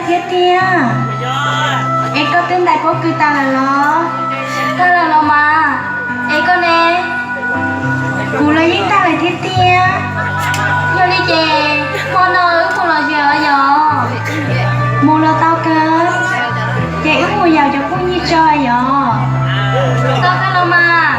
Tiag tiag. Es koj twb ntais pob kws tas lawm los? Tag lawm los mas. Es koj ne? Kuv los yeej tag lawm thiab tiag. Yog li ces hmo no wb mus los yos yos? Mus los tau kawg. Ces wb mus yaum cov phooj ywg tso yos? Tau kawg los mas.